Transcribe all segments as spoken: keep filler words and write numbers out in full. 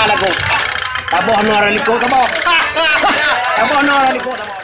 Lagu. Taboh nyoe lam likot, taboh. Taboh nyoe lam likot, taboh.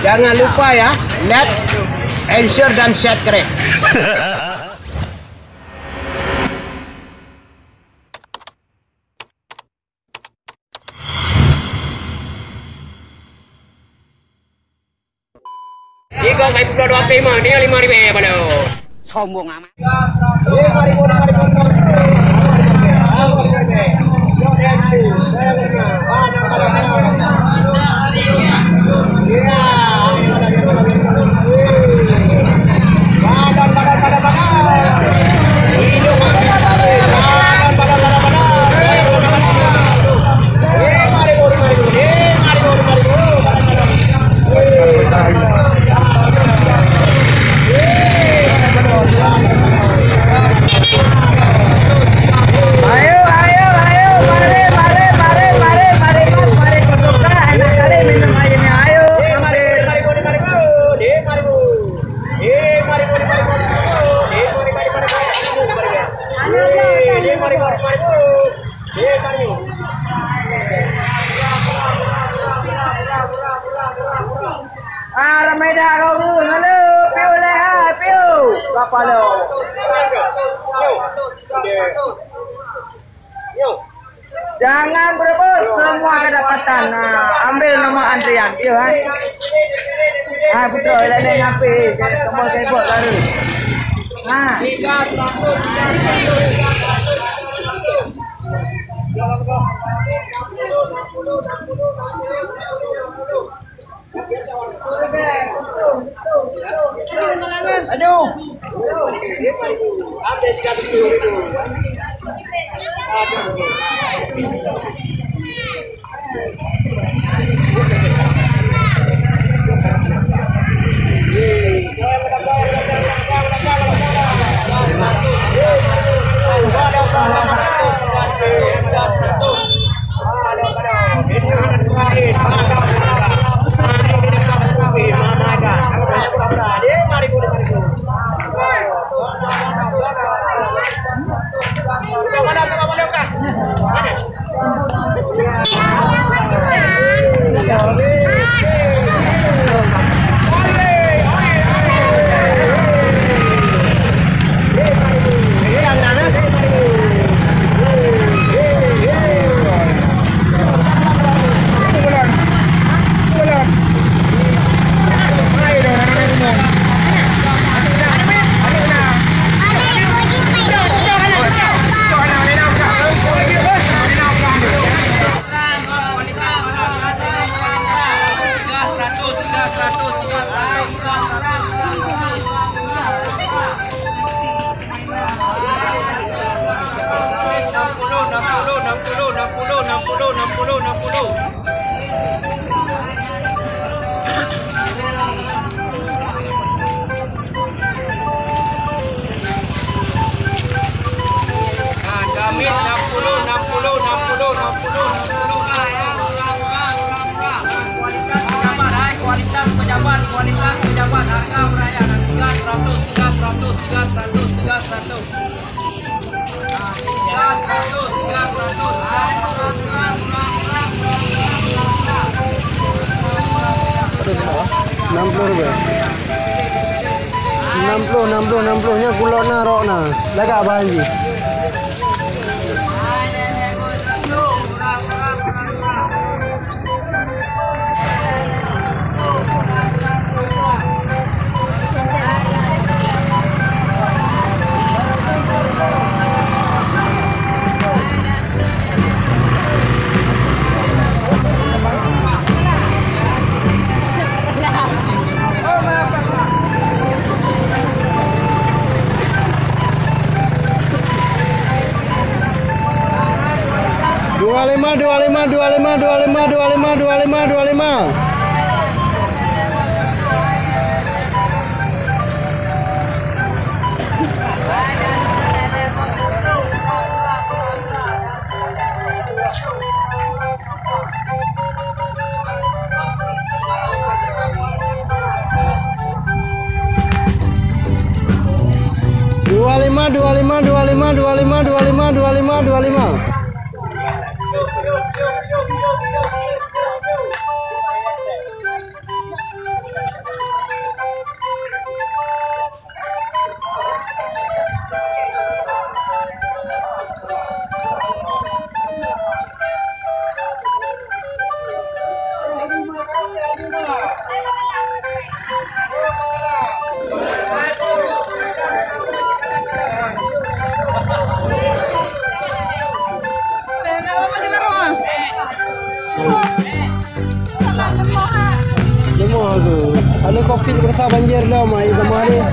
Jangan lupa ya, like, and share dan subscribe. Tiga kali puluh dua puluh lima, dia lima ribu, eh, balo. Sombong amat. Ayo, ayo, ayo, mari, mari, mari, mari, mari, Mas, mari bertukar, enak kali minum airnya, ayo, mampir. Ah, ramai dah kau tu. Halo, piu leh, hai, piu. Berapa lo? Jangan berebut, semua kedapatan. Nah, ambil nomor antrian, piu, hai. Ha, betul, lain-lain ngapi, tombol keyboard baru. Ha. Aduh. Gamis enam puluh, enam puluh, enam puluh, enam puluh, enam puluh. Kualitas pejabat, hai, kualitas pejabat, kualitas pejabat, harga berayar, tiga seratus, tiga seratus, tiga seratus, tiga seratus. Enam puluh ribu. Enam puluh, enam puluh, enam puluh nyan kulot na, rok na. Lagak bahan jih. Dua lima, dua lima, dua lima, dua lima, dua lima, dua lima, dua lima. Dua lima, dua lima, dua lima, dua lima, dua lima, dua lima, dua lima. Lemoh aku. Ada covid berasa banjir dah, mai sama dia.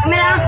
Kamera.